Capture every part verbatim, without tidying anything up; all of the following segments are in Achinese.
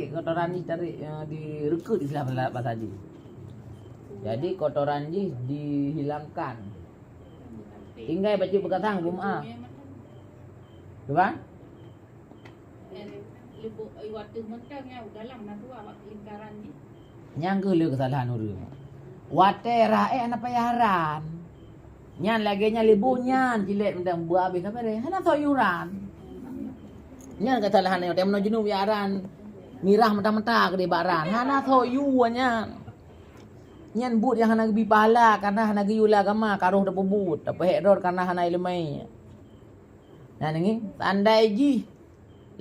Kotoran jih tarék, eh, direukeut istilah bahasa jih. Jadi kotoran jih dihilangkan. Tinggai bacut beugasang beumaah. Cuba? Nyang keuh le keusalahan ureueng. Watée raék hana payah ran. Nyan lagée nyan libôh nyan cilek mantong beuabéh ka beureh. Hana soe yue ran. Nyan keusalahan nyoe, watée meunoe junub ya ran. Mirah mata-mata keudeh bak ran. Hana soe yue nyan. Nyan buet nyang hana geubi pahala karena hana geuyue lé agama, ka roh tapeubuet, tapeuhék droe karena hana iéleumé. Nah, nyoe, seandai jih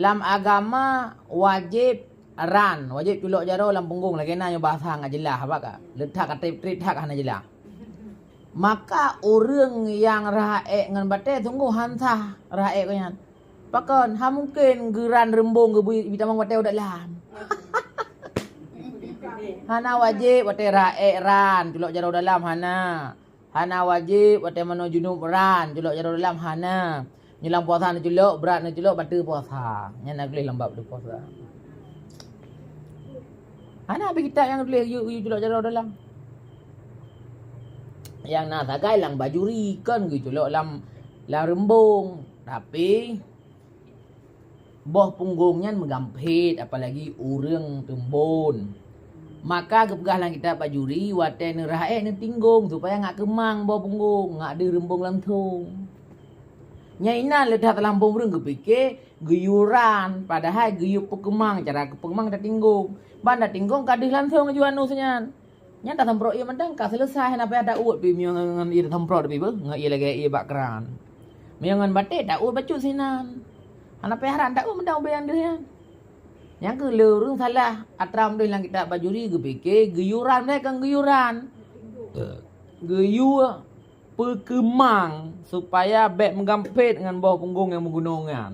lam agama wajéb ran, wajéb culok jaroe lam punggong, lagée na nyoe bahasa ngat jeulaih, haba ka? Le that ka treb-treb that ka hana jeulaih. Maka ureueng nyang raék ngon batée sunggoh han sah raék geuh nyan. Pakon? Hana mungken geuran reumbong geubri tamong batée u dalam. Hana wajéb watée raék ran culok jaroe dalam, hana. Hana wajéb watée meunoe junub ran culok jaroe dalam, hana. Nyoe lam puasa neuculok, brat neuculok, bateue puasa. Nyan na geutuléh lam bab puasa. Hana bak kitab nyang geutuléh yue, yue culok jaroe dalam. Nyang na sagai lam bajuri kon geuculok lam, lam reumbong. Tapi boh punggong nyan meugampét, apalagi ureueng teumbon. Maka geupeugah lam kitab bajuri, watée neuraék neutinggong supaya ngat keumang boh punggong, ngat deuh reumbong langsong. Nyan inan le that lam boh ureueng geupike geuyue ran, padahai geuyue peukeumang, cara peukeumang tatinggong. Ban tatinggong ka deuh langsong aju anus nyan. Nyan tasamprot ié mantong ka selesai, hana payah taôt pi meunyoe ngon, ngon ié tasamprot pi beuh, ngon ié lagée ié bak kran. Meunyoe ngon batée taôt bacut sinan. Hana payah ran taôt mantong ubé nyang deuh nyan. Nyang keuh le ureueng salah atra meudeh lam kitab bajuri geupike geuyue ran, meunan kon geuyue ran. Geuyue peukeumang supaya bék meugampét ngon boh punggong nyang meugunong nyan.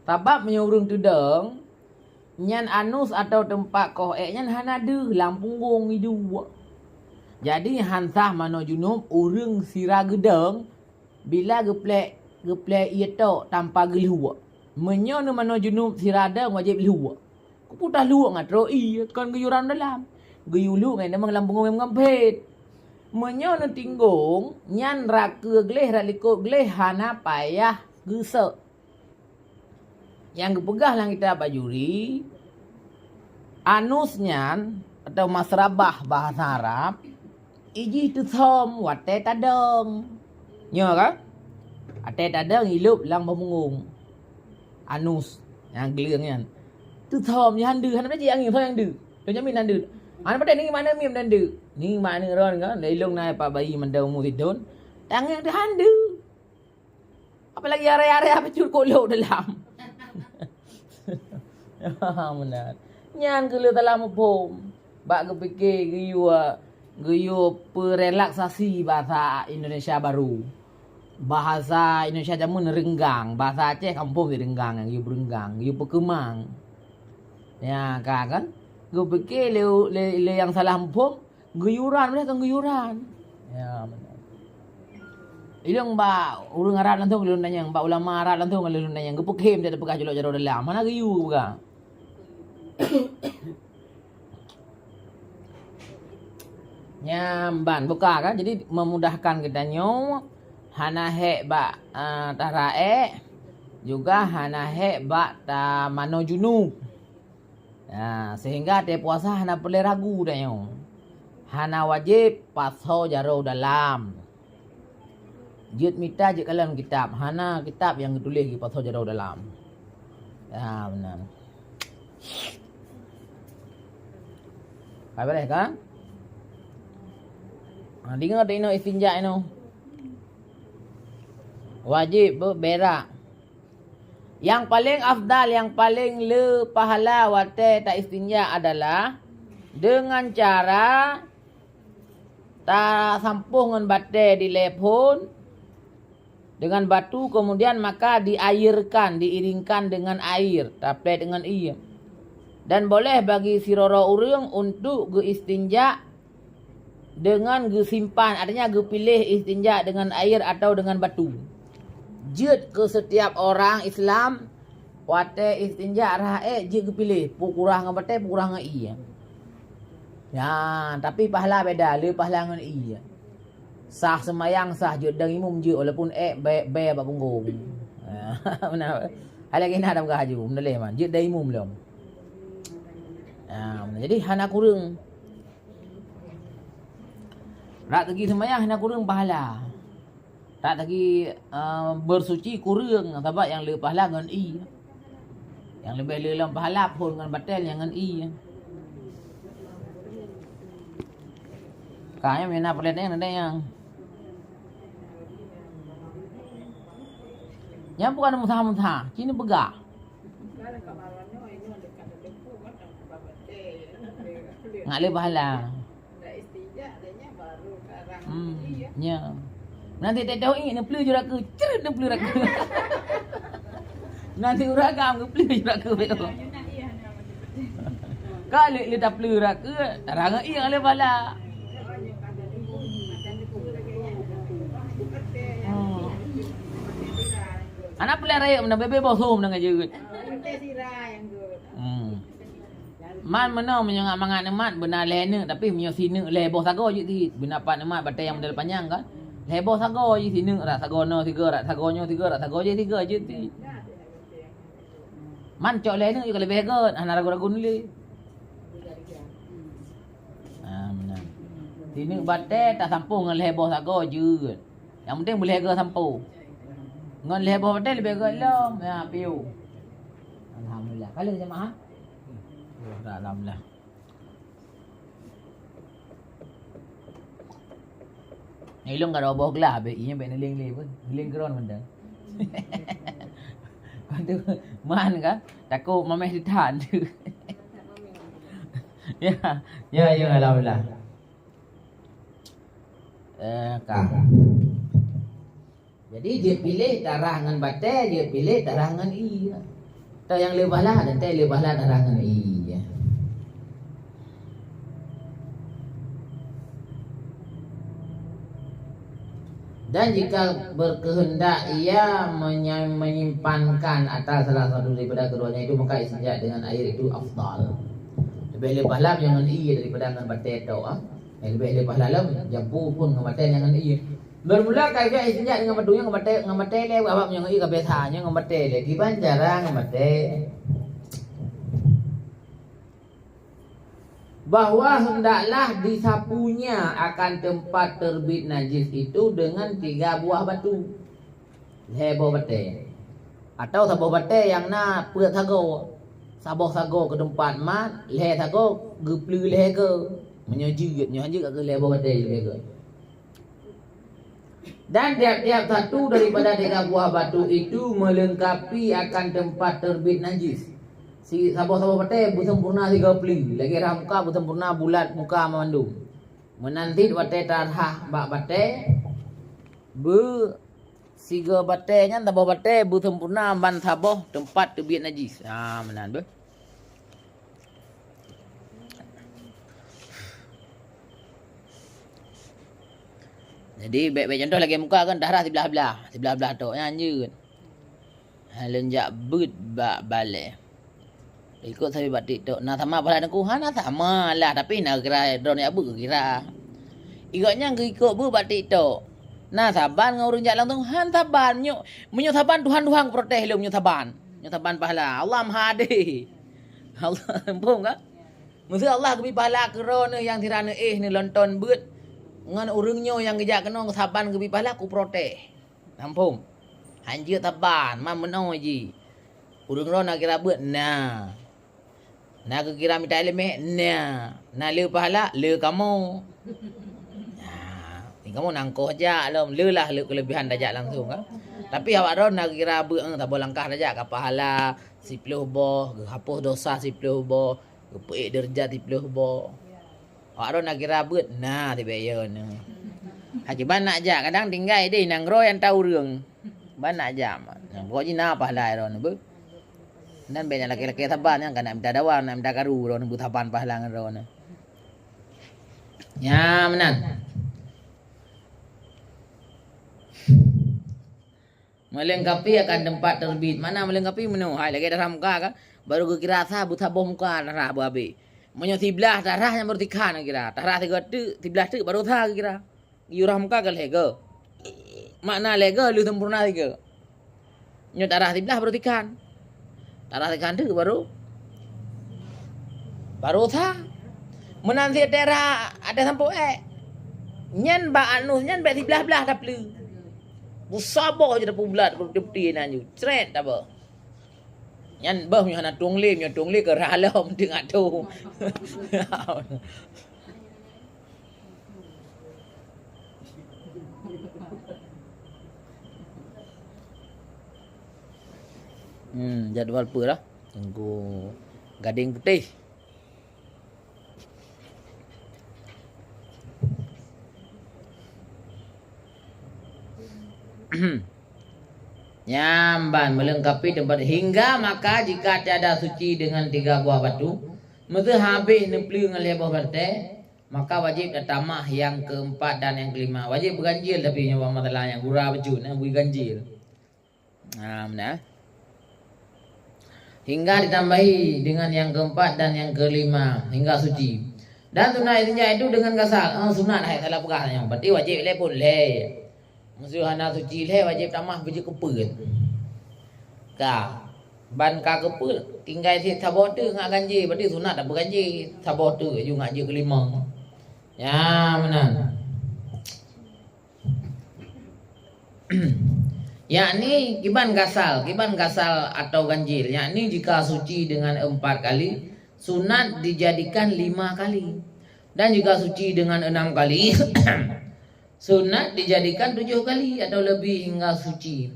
Sabab meunyoe ureueng teudong, nyan anus atawa teumpat koh ék nyan hana deuh lam punggong iduek. Jadi han sah manoe junub ureueng sira geudong bila geuplek, geuplek ié tok tanpa geuluek. Meunyoe neumanoe junub sira dong wajéb luek. Keupeue taluek ngon troh ié kon geuyue ran dalam. Geuyue luek ngon ié lam punggong nyang meugampét. Meunyoe neutinggong, nyan rot keue gleh, rot likot gleh hana payah geusok. Nyang geupeugah lam kitab bajuri, anus nyan atawa masrabah bahasa Arab, ijih teusom watée tadong. Nyoe ka? Watée tadong ilop lam boh punggong. Anus nyang gleueng nyan. Teusom, nyan han deuh, hana payah cit angén, soe nyang deuh. Lôn jamin han deuh. Hana payah, nyoe makna mim han deuh. Nyoe makna ron ka, lé ilong na pat bayi mantong umu sidon. Tangieng teuh han deuh. Apalagi aré-aré bacut kolok dalam. Meunan. Nyan keuh le salah muphom. Bak geupike geuyue, geuyue peurelaksasi bahasa Indonesia baru. Bahasa Indonesia jameun reunggang, bahasa Aceh kampung reunggang, geuyue beurenggang, geuyue peukeumang. Ya, ka kan? Geupike le, le, le nyang salah muphom, geuyue ran, padahai kon geuyue ran. Ya, meunan. Ilong bak ureueng Arab langsong lôn tanyong, bak ulama Arab langsong lôn tanyong, geupeukhém teupeugah culok jaroe dalam. Hana geuyue peugah. Nyan ban buka kan, jadi memudahkan geutanyoe hana hék bak, eh, taraék, juga hana hék bak tamanoe junub. Nah, sehingga watée puasa hana peureulée ragu tanyoe. Hana wajéb pasoe jaroe dalam. Jeuet mita jeuet kalon kitab, hana kitab nyang geutuléh geupasoe jaroe dalam. Ya, meunan. Ka beureh kan? Ha, deungoe teuh inoe istinja inoe. Wajéb beuberak. Nyang paleng afdal, nyang paleng le pahala watée taistinja adalah deungon cara tasampôh ngon batée dilée phon, dengan batu, kemudian maka diairkan, diiringkan dengan air, taplét deungon ié. Dan boleh bagi sidroe ureuëng untuk geuistinja dengan geusimpan, artinya geupiléh istinja dengan air atau dengan batu. Jeuet keu setiap orang Islam Watée istinja rhah ék jeuet geupiléh, peu kurah ngon batée, peu kurah ngon ié. Ya, tapi pahala beda, le pahala ngon ié. Sah seumayang, sah jeuet dang imum jeuet, walaupun ék bée, bée bak punggong. Ha, meunan. Hai lagée na dam gah aju, meunaleh man, jeuet dang imum lom. Ha, jadi hana kureueng. Rak teugi seumayang hana kureueng pahala. Rak teugi, eh, bersuci kureueng sabab nyang le pahala ngon ié. Nyang leubeh le lom pahala phon ngon batée nyang ngon ié. Ka nyan meunan peureulee nyang, nyang bukan musah-musah, cit neupeugah. Ngat le pahala. Hmm, ya. Nanti teuh ingat neupleue ju rakeue, cret neupleue rakeue. Nanti ureueng agam geupleue ju rakeue beu. Ka lheueh, lheueh tapleue rakeue, tarang ié le pahala. Hmm. Anak peulai rayeuk meunan bebe boh hom nang jeuet. Hmm. Man meunoe meunyoe ngat mangat neumat beuna lhée neuk, tapi meunyoe sineuk lhée boh sagoe jeuet cit. Beuna pat neumat batée nyang model panyang kan. Lhée boh sagoe jih sineuk, rak sagoe noe sigoe, rak sagoe nyoe sigoe, rak sagoe jih sigoe jeuet cit. Man cok lhée neuk jih ka leubeh gét, hana ragu-ragu lé. Ah, meunan. Sineuk batée tasampôh ngon lhée boh sagoe jeuet. Nyang penting beulhée goe sampôh. Ngon lhée boh batée leubeh gét lom. Ya, piôh. Alhamdulillah. Ka lheueh jamaah? Alhamdulillah. Ilong ka dua boh glah, bek inya bek neuling lé pun. Neuling keron mantong. Padu man ka, takot mameh ditan tu. Ya, ya, ya, alhamdulillah. Eh, ka. Jadi, jeuet piléh darah ngon batée, jeuet piléh darah ngon ié. Atau nyang le pahala, dan tée le pahala darah ngon ié. Dan jika berkehendak ia menya-, menyimpankan atau salah satu daripada keduanya itu, maka istinja dengan air itu afdal. Lebih le pahala ngon ié daripada ngon batée tok, ah. Lebih le pahala lom, jampu pun ngon batée ngon ié. Bermula kaifiah istinja dengan batu nyan ngon batée, ngon batée lé, awak meunyoe ngon ié ka biasa, nyan ngon batée lé. Kiban cara ngon batée? Bahwa hendaklah disapunya akan tempat terbit najis itu dengan tiga buah batu. Lhée boh batée. Atau saboh batée nyang na peuet sagoe. Saboh sagoe keu teumpat mat, lhée sagoe geupleue lhée goe. Meunyoe jeuet, meunyoe han jeuet ka keu lhée boh batée lhée goe. Dan tiap-tiap satu daripada tiga buah batu itu melengkapi akan tempat terbit najis. Si, saboh-saboh batée beusempurna sigoe pli, lagée rhah muka beusempurna bulat muka mandum. Meunan cit watée tarhah bak batée, beu sigoe batée nyan saboh batée beusempurna ban saboh teumpat teubiet najis. Ha, meunan beuh. Jadi, bék-bék contoh lagée muka kan, darah siblah-blah, siblah-blah tok nyan jeuet. Ha, lôn jak beuet bak balée. Ikot sabe bak TikTok, na sama pahala teungku? Hana sama lah, tapi na kira droeneuh jak beuet kira. Ikot nyan geuikot beuet bak TikTok. Na saban ngon ureuëng jak langsung, han saban. Meunyoe, meunyoe saban, Tuhan, Tuhan kuprotes lôn meunyoe saban. Nyoe saban pahala. Allah Maha Adé. Allah, muphom ka? Meuseu Allah geubri pahala keu droeneuh nyang sira neuéh neulonton beuet ngon ureuëng nyoe nyang geujak keunoe saban geubri pahala, kuprotes. Muphom? Han jeuet saban, man meunoe jih. Ureuëng droe na kira beuet? Na. Na geukira mita iéleumé? Na. Na le pahala? Le kamoe. Na, kamoe nangkoh jak lom, le lah le keuleubihan tajak langsung ka. Tapi awak droe na geukira beuet, eh, saboh langkah tajak ka pahala siploh boh, geuhapus dosa siploh boh, geupeuék deurajat siploh boh. Awak droe na kira beuet, na tibée yo nyoe. Akiban nak jak, kadang tinggai deh nanggroe nyang ta ureuëng. Ban nak jak, pokok jih na pahala droe nyoe beuh. Dan bék nyang lakée-lakée saban nyang ka nak mita dawa, nak mita karu droe nyoe beusaban pahala ngon droe nyoe. Nya meunan. Melengkapi akan tempat terbit. Mana melengkapi meunoe? Hai, lagèe darah muka kan? Baru geukira sah, beusaboh muka darah beuhabéh. Meunyoe siblah darah nyang baru tikhan geukira. Darah sigoe teuk, siblah teuk baru sah geukira. Geuyue darah muka ka lhèe goe. Makna lhèe goe lheueh sempurna sigoe. Nyoe darah siblah baru tikhan. Darah tikhan teuk baru, baru sah. Meunan cit darah até sampoe ék. Nyan bak anus nyan bèk siblah-blah tapeuleueh. Beusaboh jih tapeubulat peuti-peuti nan ju. Crét tabah. Nyan boh meunyoe hana tueng lé, meunyoe tueng lé keu rhah lom teungoh tu. Hmm, jadwal peue lah? Teungku Gadeng Putéh. Nyan ban meulengkapi teumpat hingga maka jika tiada suci dengan tiga buah batu, meuseu habéh neupleue ngon lhèe boh batèe, maka wajéb tatamah nyang keumpat dan nyang keulima. Wajéb beuganjil tapi nyoe masalah nyang gura bacut, eh, beuganjil. Nah, meunan. Hingga ditambahi dengan nyang keumpat dan nyang keulima, hingga suci. Dan sunat istinja itu dengan gasal. Oh, sunat hai salah peugah nyoe. Berarti wajéb lhèe pun lhèe. Meuseu hana suci lhèe wajéb tamah beujeuet keupeuet. Ka. Ban ka keupeuet, tinggai cit saboh teuk ngat ganjil, berarti sunat dak beuganjil. Saboh teuk ju ngat jeuet keulima. Ya, meunan. Yakni kiban gasal, kiban gasal atau ganjil, yakni jika suci dengan empat kali, sunat dijadikan lima kali. Dan jika suci dengan enam kali, sunat dijadikan tujuh kali atau lebih hingga suci.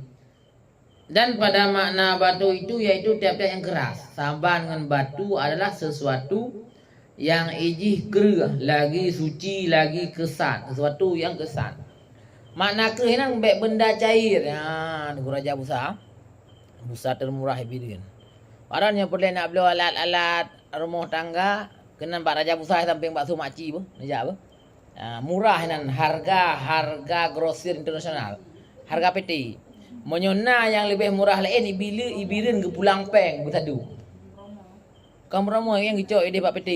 Dan pada makna batu itu, yaitu tiap-tiap yang keras. Saban ngon batu adalah sesuatu yang ijih kreueh, lagi suci, lagi keusat. Sesuatu yang keusat. Makna kreueh nyan bèk benda cair. Ha, Teungku Raja Busa. Busa termurah ibireuen. Barang nyang peureulèe nak bloe alat-alat rumoh tangga, keunan bak Raja Busa sampéng bak su makcik beuh, neujak beuh. Ah, murah nan harga, harga grosir internasional. Harga P T. Meunyoe na nyang leubeh murah laén, ibireuen, ibireuen geupulang péng beusadu. Kon promo nyang geucok idéh bak P T.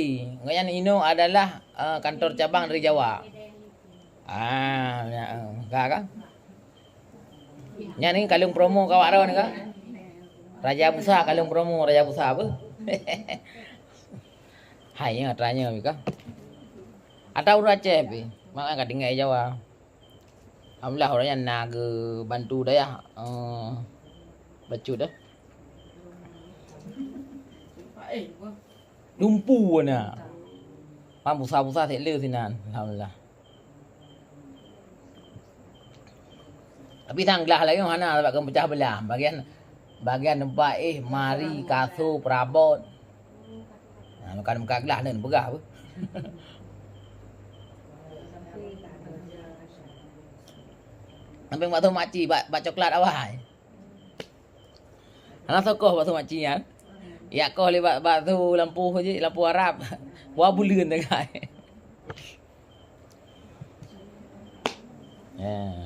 Nyan inoe adalah, eh, kantor cabang dari Jawa. Ah, ya, eh, ka, ka? Nyan ni kalung promo ka awak droe ni ka? Raja Busa kalung promo, Raja Busa apa? Hai, ya, tanya ka. Atau ureueng Aceh pi, mak ka tinggai Jawa. Alhamdulillah, ureueng nyan na geubantu dayah, eh, bacut dah. Lumpu na. Mak Busa-Busa sek le sinan, alhamdulillah. Tapi sang glah lagèe hana, sabab kan pecah belah. Bagian, bagian teumpat éh, mari, kaso, perabot. Nah, bukan muka glah ni peugah apa. Sampai bak tu makcik, bak, bak coklat awai. Hana soe koh bak su makcik nyan. Yak koh lé bak, bak su lampu je, lampu Arab. Wa buleuen degai. Ya.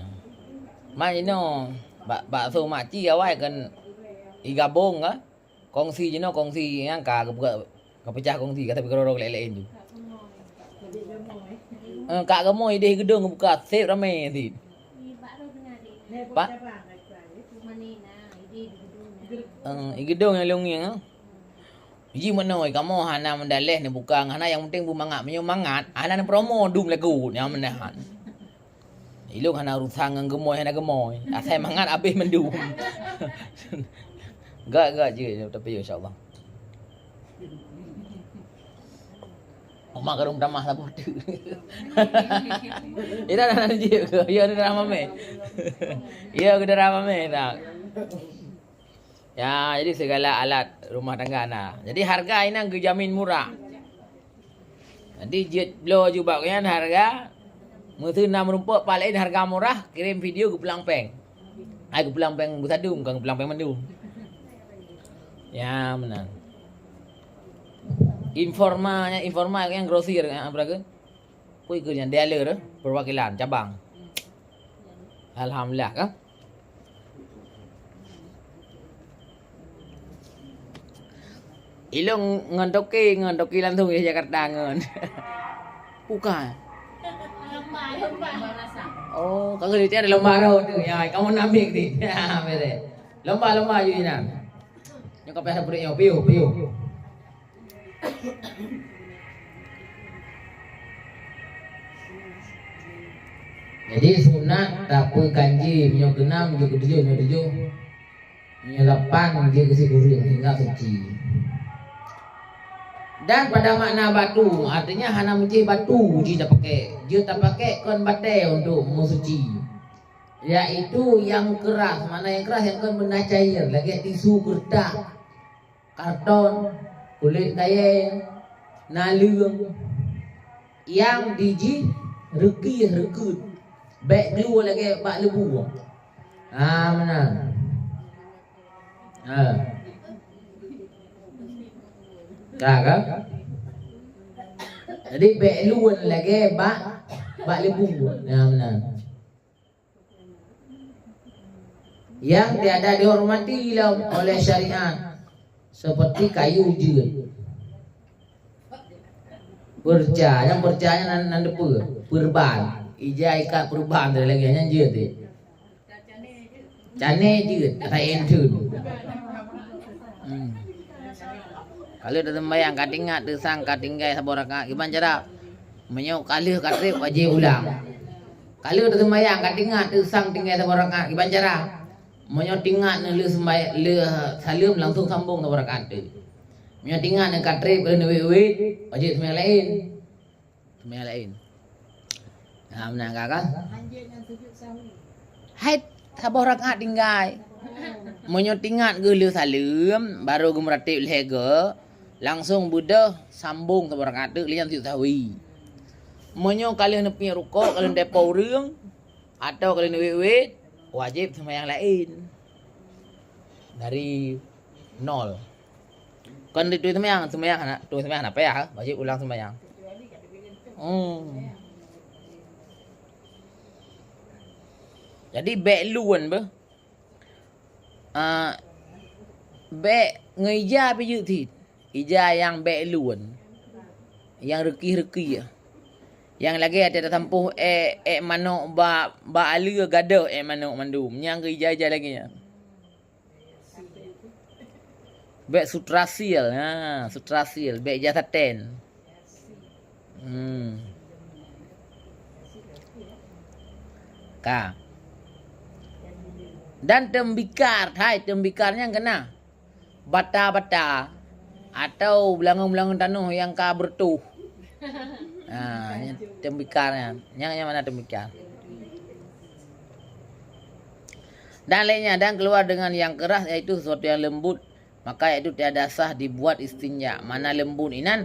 Mai inoe bak, bak su makcik awai kan igabong ka. Kongsi jinoe kongsi nyang ka geubuka. Kapeucah kongsi, ka tapi keudroe-droe laén-laén ju. Eh, ka kamoe idéh geudong buka, sép ramé sit. Pak? Eh, i geudong nyang lôn ngieng, eh. Ji meunoe, kamoe hana meudaleh neubuka, hana, nyang penting beumangat. Meunyoe mangat, hana neupromo dum lagu, nyang meunan. Ilôn hana urusan ngon geumoi hana geumoi. Asai mangat abéh mandum. Gak, gak je, tapi insya Allah. Oma ka rhom tamah saboh teuk. Ida dah nanti ke? Ya, dah ramé. Ya, dah ramé dah. Ya, jadi segala alat rumah tangga na. Jadi harga inan geujamin murah. Jadi jeuet bloe ju bak nyan harga, meuseu na meurumpok paléng harga murah, kirém video geupulang péng. Ai geupulang péng beusadum, bukan geupulang péng mandum. Ya, meunan. Informa, informa nyang grosir, ya, apa ke? Pui ke nyan dealer, perwakilan cabang. Alhamdulillah kan? Ilong ngon Toke, ngon Toke langsung di Jakarta ngon. Bukan. Oh, kalau di ada lomba roh tu, ya, kamu nambik di. Ya, betul. Lomba-lomba je inan. Nyoe ka payah peureuek nyoe, piôh, piôh. Jadi sunat tapeuganjé, meunyoe keunam jeuet keu tujoh, meunyoe tujoh, meunyoe lapan jeuet keu sikureueng hingga suci. Dan pada makna batu, artinya hana meusti batu jih tapakai. Jeuet tapakai kon batée untuk meusuci, yaitu nyang keras, makna nyang keras nyang kon beuna cair, lagée tisu, keureutah, karton, kulét kayée, naleueng, nyang dijih reukih-reukeuet, bék glue lagée bak leubu. Ha, meunan. Ha. Ka, ka? Jadi, bék luen lagée bak, bak leubu. Ha, meunan. Nyang tiada dihormati lom oleh syariat, seperti kayu jeuet. Peureuca, nyang peureuca nyan nan, nan deue, peurban. Ija ikat peurban tadi lagée nyan jeuet teuh. Cane jeuet, laén theun. Hmm. Ka lheueh taseumbahyang, ka teuingat teusang ka tinggai saboh rakaat, kiban cara? Meunyoe ka lheueh ka treb, wajéb ulang. Ka lheueh taseumbahyang, ka teuingat teusang tinggai saboh rakaat, kiban cara? Meunyoe teuingat neuh lheueh seumbahy-, lheueh saleuem, langsung sambong saboh rakaat teuk. Meunyoe teuingat neuh ka treb, ka lheueh neuwét-wét, wajéb seumbahyang laén. Seumbahyang laén. Ha, meunan ka, ka? Hai, saboh rakaat tinggai. Meunyoe teuingat geuh lheueh saleuem, barô geumeuratéb lhée goe, langsong beudôh sambong saboh rakaat teuk, lheueh nyan sujud sahwi. Meunyoe ka lheueh neupiep rukok, ka lheueh neuteupeu ureuëng, atawa ka lheueh neuwét-wét, wajéb seumbahyang laén. Dari nol. Kon di tueng seumbahyang, seumbahyang hana, tueng seumbahyang hana payah, wajéb ulang seumbahyang. Hmm. Jadi, bék luen beuh. Ah, bék ngon ija pih jeuet cit. Ija nyang bék luen. Nyang reukih-reukih. Nyang lagée tasampôh ék, ék manok bak, bak aleue gadôh ék manok mandum. Nyang keu ija-ija lagée nyan. Bék sutra sil, ha, sutra sil, bék ija saten. Hmm. Ka. Dan teumbikar, hai, teumbikar nyan keunan. Bata-bata atau beulangöng-beulangöng tanoh nyang ka beureutoh. Ha, nyan teumbikar nyan. Nyang, nyang mana teumbikar? Dan lainnya, dan keluar dengan yang keras, yaitu sesuatu yang lembut, maka itu tiada sah dibuat istinja. Makna lembut inan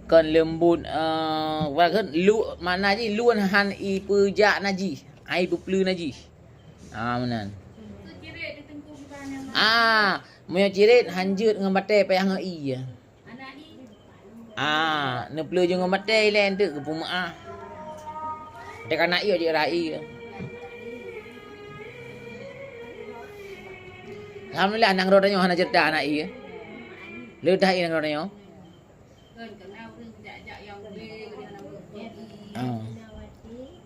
kon lembut, eh, lu-, makna jih luen han ipeujak najih, ai peupleue najih. Ah, meunan. Ah, meunyoe cirét han jeuet ngon batée payah ngon ie. Ah, neupleue jeuet ngon batée ilée enteuk geupeumeuáh. Watée ka na ie jeuet rhah ie. Alhamdulillah, nanggroe tanyoe hana ceurita na ie. Le that ie nanggroe tanyoe. Ah.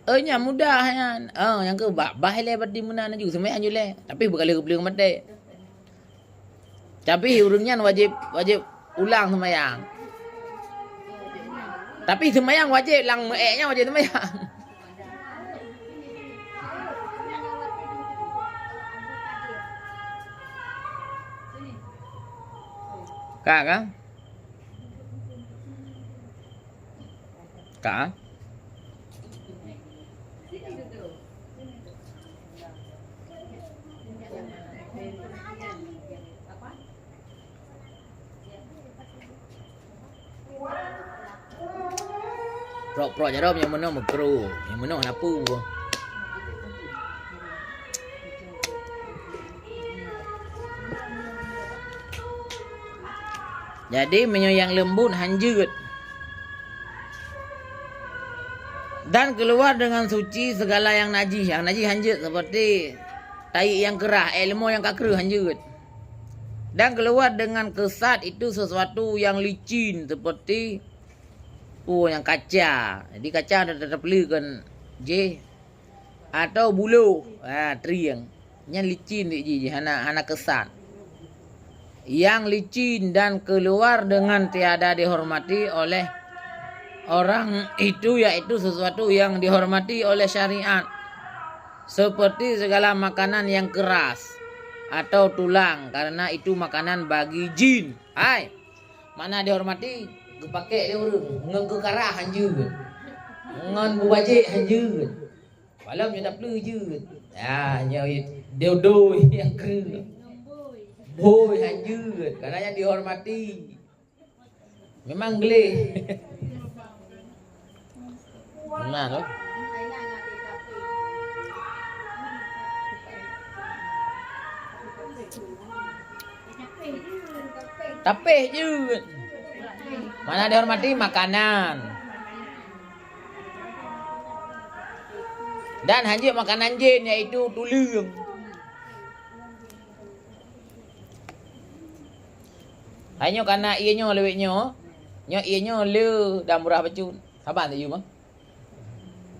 Oh, nyan mudah nyan. Oh, nyang keu bah, bah ilée berarti meunan laju, seumai hanjeuet lé. Tapi beukaleuh geupeuleung maté. Tapi ureuëng nyan wajéb, wajéb ulang seumayang. Tapi seumayang wajéb, lam meuék nyan wajéb seumayang. Ka, ka? Ka? Prok-prok jaroe nyang meunoe meukro, nyang meunoe hana peue. Jadi, meunyoe nyang leumbot han jeuet. Dan keluar dengan suci segala yang najih. Nyang najih han jeuet, seperti tai nyang keurah, ék leumô nyang ka kreueh han jeuet. Dan keluar dengan kesat itu sesuatu yang licin seperti, oh, yang kaca. Jadi kaca ada terpelihkan jih atau buluh, ha, trieng. Nyan licin jih, hana, hana kesat. Yang licin dan keluar dengan tiada dihormati oleh orang itu, yaitu sesuatu yang dihormati oleh syariat, seperti segala makanan yang keras atau tulang, karena itu makanan bagi jin. Hai, mana dihormati, geupakek lé ureuëng ngon geukarah hanjeuet, ngon bubajek hanjeuet. Malam nyoe tapeuleueh jeuet. Ya, nyoe dodoi nyang kreueh. Boi hanjeuet, karena yang dihormati. Memang gleh. Nah, tu. Tapeh jeuet. Mana dihormati makanan. Dan hanjeuet makanan jin, yaitu tuleueng. Hai nyoe kana ié nyoe lewat nyoe. Nyoe ié nyoe le dan murah bacut. Saban tak you mah.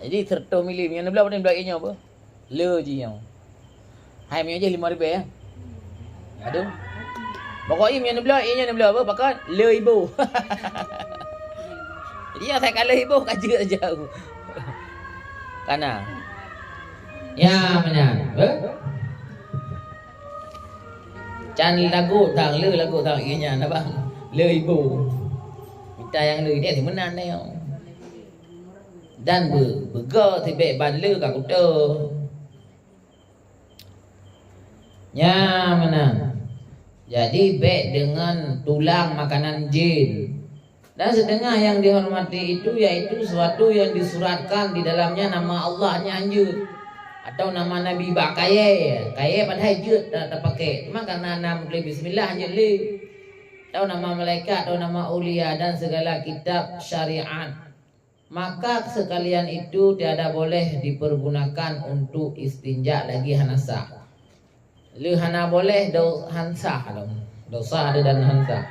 Jadi seratus mili, meunyoe neubloe, padum bloe ié nyoe apa? Le jih nyoe. Hai meunyoe jih lima ribèe ya. Aduh. Pokok ié meunyoe neubloe, ié nyoe neubloe apa? Pakon? Le ibu. Jadi nyang saya kalah ibu ka jeuet jauh. Kana. Ya, meunan. Be? Can lagu tang, le lagu tang ié nyan abang. Le ibu. Mita nyang le dia meunan dia. Dan be, beugo sibek ban le ka kuto. Nya meunan. Jadi bèk deungon tulang makanan jin. Dan setengah yang dihormati itu yaitu sesuatu yang disuratkan di dalamnya nama Allah nyan jeuet, atau nama Nabi bak kayèe. Kayèe padahai jeuet ta-, tapakè. Cuma karena na meutuléh bismillah jeuet lé. Atau nama malaikat, atau nama aulia dan segala kitab syariat. Maka sekalian itu tiada boleh dipergunakan untuk istinja lagi hana sah. Le hana boleh do-, han sah dong. Dosa ada dan han sah.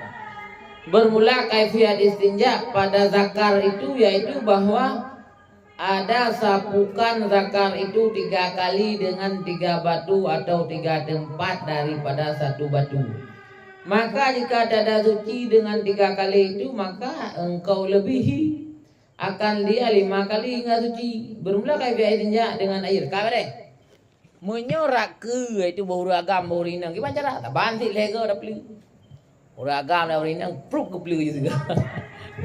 Bermula kaifiat istinja pada zakar itu yaitu bahwa ada sapukan zakar itu tiga kali dengan tiga batu atau tiga tempat daripada satu batu. Maka jika tiada suci dengan tiga kali itu, maka engkau lebihi akan dia lima kali hingga suci. Bermula kaifiat istinja dengan air. Ka beureh. Meunyoe rot keue itu boh ureueng agam, boh ureueng inong, kiban cara? Taban sit lhèe goe tapeuleueh. Ureueng agam dan ureueng inong, prup geupleue ju sigoe.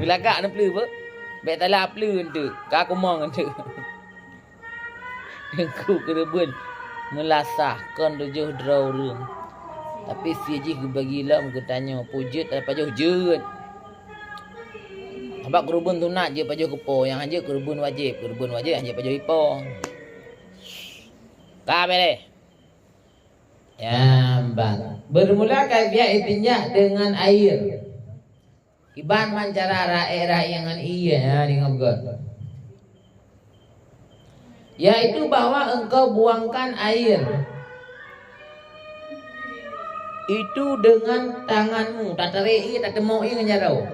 Meulagak neupeuleueh beuh. Bèk tala peuleueh enteuk, ka kumong enteuk. Teungku keureubeuen meulasah kon tujoh droe ureueng. Tapi sie jih geubagi lom geutanyoe, peue jeuet atawa pajoh jeuet. Sabab keureubeuen sunat jeuet pajoh keu po, nyang han jeuet keureubeuen wajéb, keureubeuen wajéb han jeuet pajoh ipo. Ka beureh. Ya, ban. Bermula kaifiat istinja dengan air. Kiban man cara raék-raék ngon ié, ha, deungoe beugöt. Yaitu bahwa engkau buangkan air itu dengan tanganmu, tatarek ié, tateumok ié ngon jaroe.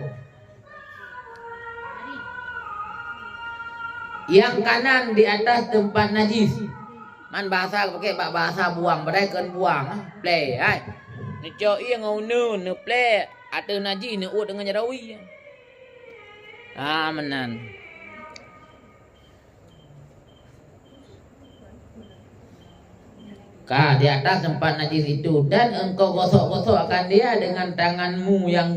Nyang kanan di atas teumpat najis. Man bahasa geupakè bak bahasa buang, padahai kon buang, plè, hai. Neucok ié ngon uneuen, neuplè ateueh najih, neuôt deungon jaroe. Ah, meunan. Ka di atas tempat najis itu, dan engkau gosok-gosok akan dia dengan tanganmu yang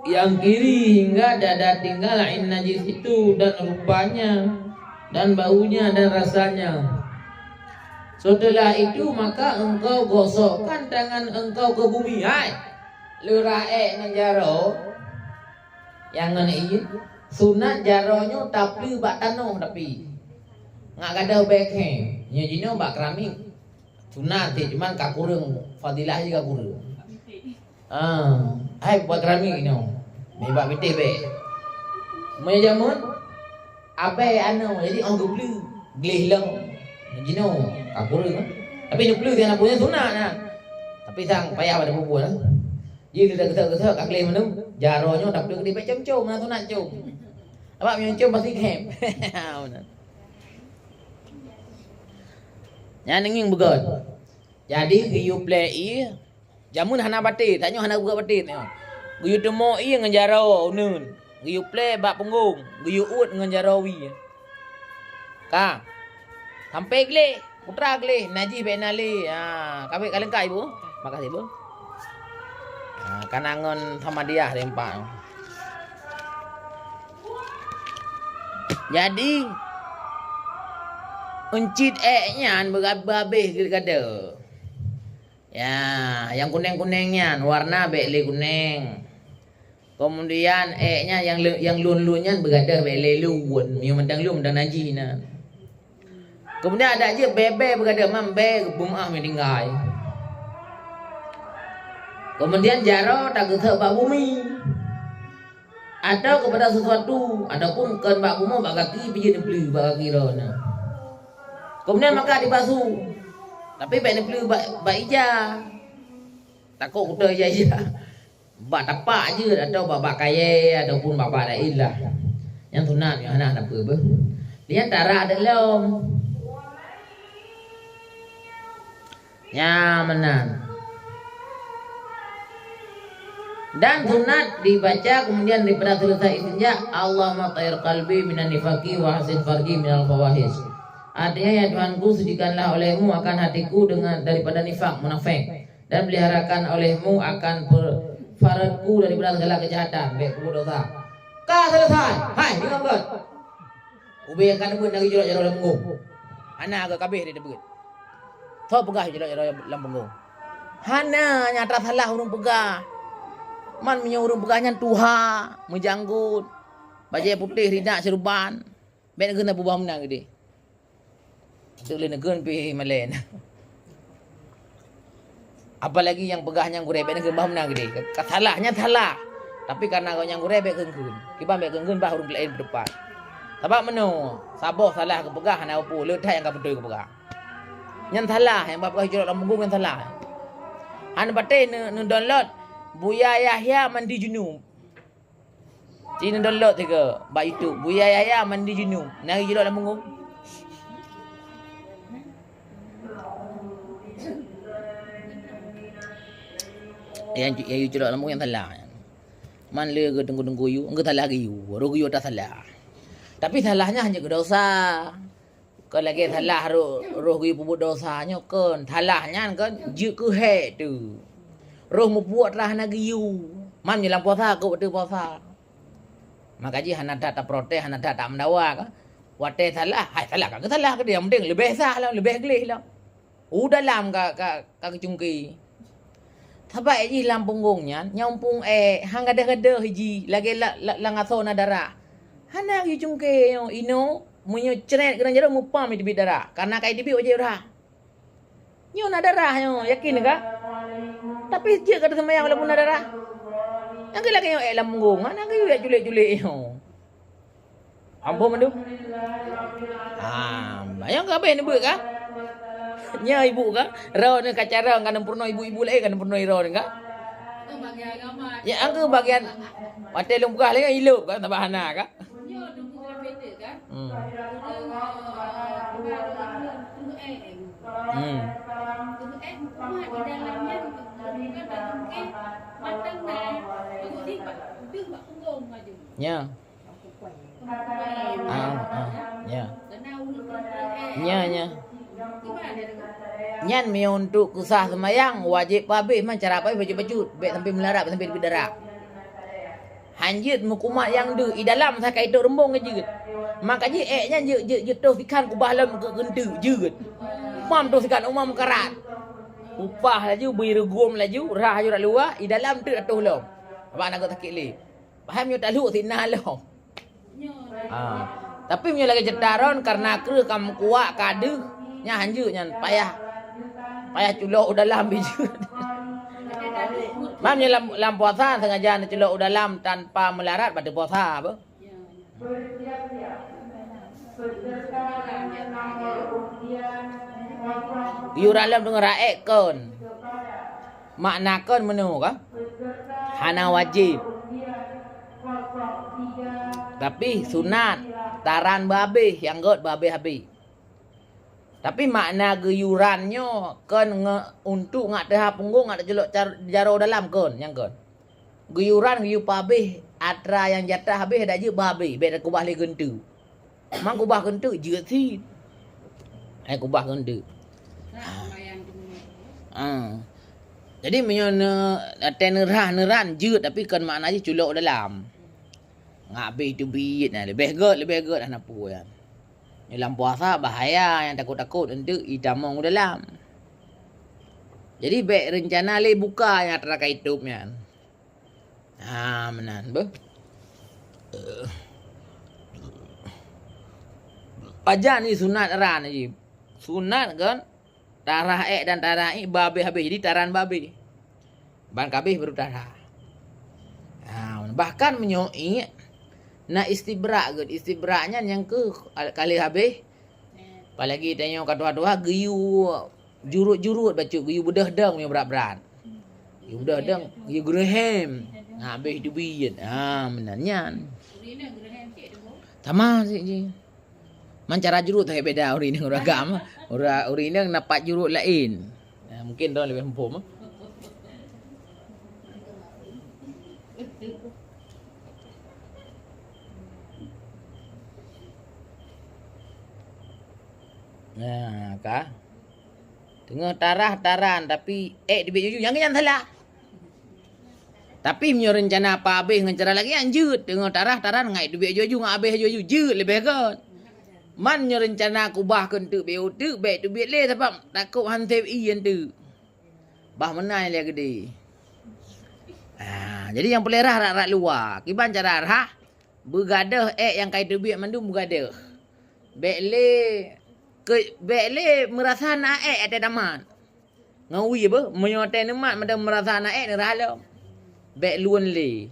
yang kiri hingga tiada tinggal ain najis itu dan rupanya dan baunya dan rasanya. Setelah itu maka engkau gosokkan tangan engkau ke bumi. Hai, le raék ngon jaroe nyang ngon ié, sunat jaroe nyoe tapeuleueh bak tanoh tapi ngat gadôh bèk khe, nyoe jinoe bak keramik. Sunat cit, cuman ka kureueng, fadilah jih ka kureueng. Ah, hai buat keramik nyoe. Meuh bak bitéh bèk. Meunyoe jameun, abèe anoe, jadi 'oh geupleue, gleh lom. Jinoe, ka kureueng. Tapi neupeuleueh siat na peue nyan sunat na. Pisang payah pada bubur. Jadi kita kita kita kat keling mana? Jaroe nyoe tapi kita com-com, mana tu nak com. Abang yang com pasti khép. Nyan ngieng beugöt. Jadi geuyue plé ié, jameun hana batet, tanyoe hana buka batet nyoe. Geuyue teumo ié ngon jaroe uneuen, geuyue plé bak punggong, geuyue uet ngon jaroe wie. Ka. Sampai gleh, putra gleh, najih bèk na lé. Ha, ka bèk ka leungkap ibu. Makasih bu. Ha, kana ngon sama dia limpa. Jadi euncit ék nyan beurabeh geugadoe. Ya, nyang kuneng-kuneng nyan warna bèk lé kuneng. Keumudian ék nyan nyang lôn-lôn nyan beugadoe bèk lé lôn, meunyoe mantong lôn mantong najih na. Keumudian adak jeuet bèe-bèe beugadoe, mam bèe geupeumaáh meuninggai. Keumudian jaroe tageusok bak bumi. Atau keupada sesuatu, ataupun kon bak bumoe bak gaki pih jeuet neupleue bak gaki droe na. Keumudian maka dipasu. Tapi bèk neupleue bak, bak ija. Takot kuto ija-ija. Bak tapak jeuet atau bak, bak kayèe ataupun bak, bak da'i lah. Nyang sunat nyoe hana, hana peue beuh. Dia tarak deuk lom. Nyan meunan. Dan sunat dibaca kemudian daripada selesai istinja, Allahumma tahhir qalbi minan nifaqi wa hassin farji minal fawahish. Artinya, ya Tuhanku, sucikanlah olehmu akan hatiku dengan, daripada nifak, munafik, dan peliharakan olehmu akan per-, faradku daripada segala kejahatan, bèk peubuet dosa. Ka selesai. Hai, dengar beutôi. Ubé nyang ka neubeuet lagèe jilok jaroe lam punggong. Hana ka kabeh dia neubeuet. Soe peugah jilok jaroe lam punggong? Hana, nyang atra salah ureueng peugah. Man meunyoe ureueng peugah nyan tuha, meujanggot, bajèe putéh, ridha, seuruban, bèk neukheun peubah meunan keudéh. Teuk lé neukheun pih malèe na. Apalagi nyang peugah nyang gurèe bèk neukheun bah meunan keudéh. Ka salah nyan salah. Tapi kareuna gobnyan gurèe bèk kheun-kheun. Kiban bèk kheun-kheun bah ureueng laén beudepan. Sabab meunoe, saboh salah geupeugah hana peue, le that nyang ka beutôi geupeugah. Nyan salah, nyang bak peugah jilok lam punggong nyan salah. Hana patéh neu-, neudownload Buya Yahya mandi junub. Ci neudownload sigoe bak YouTube, Buya Yahya mandi junub. Na jilok lam punggong. Nyang, nyang yue cilok lam punggong nyang salah. Man le geuh teungku-teungku yue, geuh salah geuh yue, roh geuh yue atra salah. Tapi salah nyan hana geudosa. Kon lagèe salah roh, roh geuh peubuet dosa nyoe kon. Salah nyan kon jeuet keu hék tu. Roh meubuet atra hana geuyue. Mam nyoe lam puasa keu watèe puasa. Maka jih hana that taprotes, hana that tameudawa ka. Watèe salah, hai salah ka geusalah keudéh, nyang penting leubeh sah lom, leubeh gleh lom. U dalam ka, ka, ka geucungke. Sabab jih lam punggong nyan, nyang muphom ék, han gadôh-gadôh jih, lagèe la-, la-, lam asoe na darah. Hana geucungke nyoe, inoe, meunyoe crét keunan jaroe mupam jiteubiet darah. Kareuna ka jiteubiet wajéb rhah. Nyoe na darah nyoe, yakin ka? Tapi jeuet ka teuseumayang walaupun na darah. Nyang keu lagèe nyoe ék lam punggong, hana geuyue jak culek-culek nyoe. Ampôn mandum. Ah, nyang ka habéh neubeuet ka? Nyoe ibu ka? Droeneuh ka carông ka neupeurunoe ibu-ibu laén ka neupeurunoe droeneuh ka? Ya, angka bagian watèe lôn peugah lé ilop ka, sabab hana ka? Hmm. Hmm. Ya. Ah, ah, ya. Ya, ya. Nyan meunyoe untuk keusah seumayang, wajéb peuhabéh man cara peuhabéh bacut-bacut, bèk sampai meularat, bèk sampai teubiet darah. Han jeuet meukumat nyang deuh, i dalam sakai tok reumbong ka jeuet. Maka jih ék nyan jeuet, jeuet, jeuet toh sikan kubah lom keu geunteuk jeuet. Umam toh sikan, umam karat. Upah laju bri reugom laju, rhah laju rot luwa, i dalam teuk atoh lom. Abang na geuet sakét lé. Paham nyoe taluk sinan lom. Ah. Tapi meunyoe lagèe ceutaron, kareuna kreueh ka meukuak, ka deuh, nyan han jeuet nyan payah, payah culok u dalam pih jeuet. Man nyoe lam, lam puasa sengaja neuculok u dalam tanpa meularat, bateue puasa beuh. Yue ralom deungon raék kon. Makna kon meunoe ka? Hana wajéb. Tapi sunat, taran beuhabéh, nyang gét beuhabéh-habéh. Tapi makna geuyuran nyoe kon nge-, untuk ngat teuha punggong, ngat teuculok car-, jaroe dalam kon, nyang kon. Geuyuran geuyue peuhabéh atra nyang jatah habéh, dak jeuet beuhabéh, bék takubah lé geunteuk. Man kubah geunteuk jeuet cit. Eh, kubah geunteuk. Ha. Jadi meunyoe ne-, watée neurhah neuran jeuet, tapi kon makna jih culok dalam. Ngat habéh teubiet, nah, leubeh gét, leubeh gét hana peue nyan. Nyoe lam puasa bahaya, nyang takot-takot eunteuk itamong u dalam. Jadi bék reuncana lé buka nyang atra ka itôb nyan. Ha, meunan beuh. Pajan ni sunat ran jih. Sunat kan? Tarah ék dan tarah ék beuhabéh-habéh. Jadi taran beuhabéh. Ban ka habéh baru tarah. Ha, bahkan meunyoe ék na istibrak gét. Istibrak nyan nyang keuh kali habéh. Apalagi tanyoe ka tuha-tuha geuyue jurut-jurut bacut, geuyue beudôh dong meunyoe brat-brat. Geuyue beudôh dong, geuyue geureuhem. Ha, habéh teubiet. Ha, meunan nyan. Sama cit jih. Man cara jurut tak beda ureueng inong ureueng agam. Ureueng, ureueng inong na pat jurut laén. Nah, mungkin droe leubeh muphom. Nah, ka. Teungoh tarah taran, tapi ék teubiet juju, nyang nyan salah. Tapi meunyoe reuncana peuhabéh ngon cara lagée nyan jeuet, teungoh tarah taran ngat teubiet juju, ngat habéh juju, jeuet leubeh gét. Man nyoe reuncana kubah keu eunteuk bék uteuk, bék teubiet lé sabab takot han sép ie eunteuk. Bah meunan lé geudeh. Ah, jadi nyang peureulée rhah rot-rot luwa. Kiban cara rhah, beugadôh ék nyang ka teubiet mandum beugadôh. Bék lé keu, bék lé meurasa na ék watée tamat. Ngon wie beuh, meunyoe watée neumat mantong meurasa na ék, neurhah lom. Bék luweuen lé.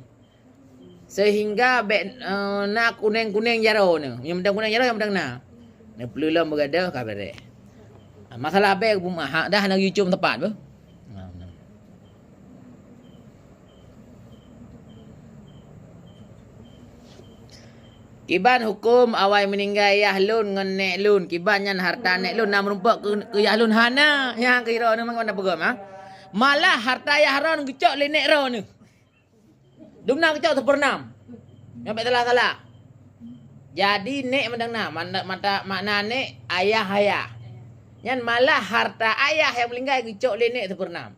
Seuhingga bék, eh, na kuneng-kuneng jaroe neuh. Nyang mantong kuneng jaroe, nyang mantong na. Neupeuleueh lom beugadôh ka beureh. Masalah bék, dah hana geuyue com teupat beuh. Kiban huköm awai meuninggai yah lôn ngon nék lôn, kiban nyan hareuta nék lôn na meurumpok keu, keu yah lôn? Hana, nyang keu droeneuh meunan peugah, ha? Malah hareuta yah droeneuh geucok lé nék droeneuh. Dumna geucok seupeureunom. Nyoe bék salah-salah. Jadi nék mantong na, mata, mata, makna nék ayah-ayah. Nyan malah hareuta ayah nyang meuninggai geucok lé nék seupeureunom.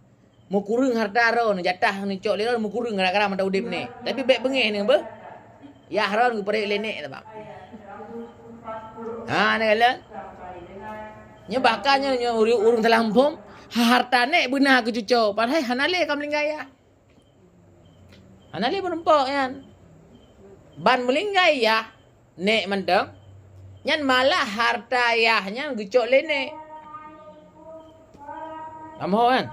Meukureueng hareuta droeneuh, jatah neucok lé droeneuh meukureueng gara-gara mantong udeb nék. Tapi bék beungéh neuh beuh. Yah droeneuh geupeurét lé nék sabab. Ha, na kalon? Nyoe bahkan nyoe, nyoe ureueng, ureueng salah muphom, hareuta nék beuna geucuco, padahai hana lé ka meuninggai yah. Hana lé meurumpok nyan. Ban meuninggai yah, nék mantong, nyan malah hareuta yah nyan geucok lé nék. Kamoe kan?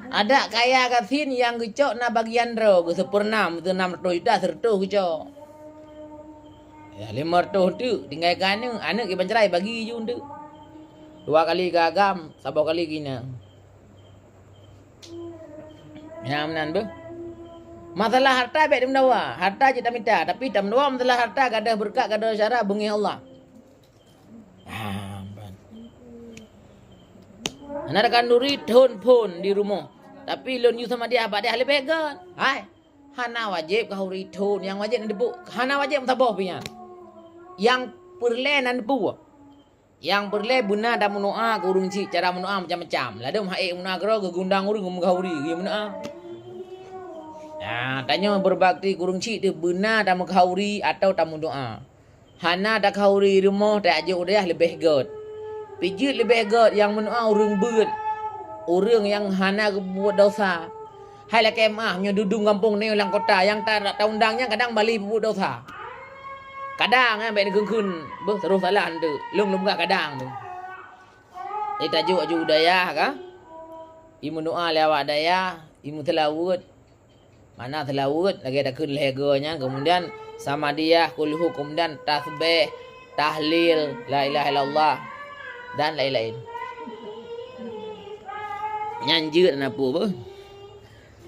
Adak kaya gasien nyang geucok na bagian droe, geuseupeureunom, teuh nam reutôh juta, seureutôh geucok. Ya, limong reutôh teuk, tinggai keu aneuk, aneuk iban cerai bagi ju teuk. Dua kali keu agam, saboh kali keu inong. Nyang meunan beuh. Masalah hareuta bék tameudawa. Hareuta jeuet tamita, tapi tameudawa masalah hareuta gadôh beureukat, gadôh syara beungéh Allah. Ah, ban. Hana takhanduri thon phon di rumoh. Tapi lôn yue sama dia bak dia leubeh gét. Hai. Hana wajéb khanduri thon, nyang wajéb na teupeue. Hana wajéb meusaboh pih nyan. Nyang peureulée na teupeue. Nyang peureulée beuna tameudoá keu ureueng chik, cara meudoá macam-macam. Ladôm han ék meudoá keudroe, geugundang ureueng geumeugauri, geuyue meudoá. Nah, tanyoe beubakti keu ureueng chik teuh beuna tameugauri atawa tameudoá. Hana takauri rumoh tajak u dayah leubeh gét. Pih jeuet leubeh gét nyang meudoá ureueng beuet, ureueng nyang hana geupeubuet desya. Hai lakée meuáh, meunyoe dudoe gampông nyoe lam kota, nyang ta-, taundang nyan kadang bali peubuet desya. Kadang nyan bék neukheun-kheun, beuh, terus salah eunteuk. Lôn lôn peugah kadang tu. Jadi tajak aju u dayah ka, imeudoá lé awak dayah, imeuseulaweuet. Makna seulaweuet lagée takheun lhée goe nyan, keumudian samadiyah, kulhu, keumudian tasbeh, tahlil, la ilaha illallah. Dan laén-laén. Nyan jeuet na peue beuh.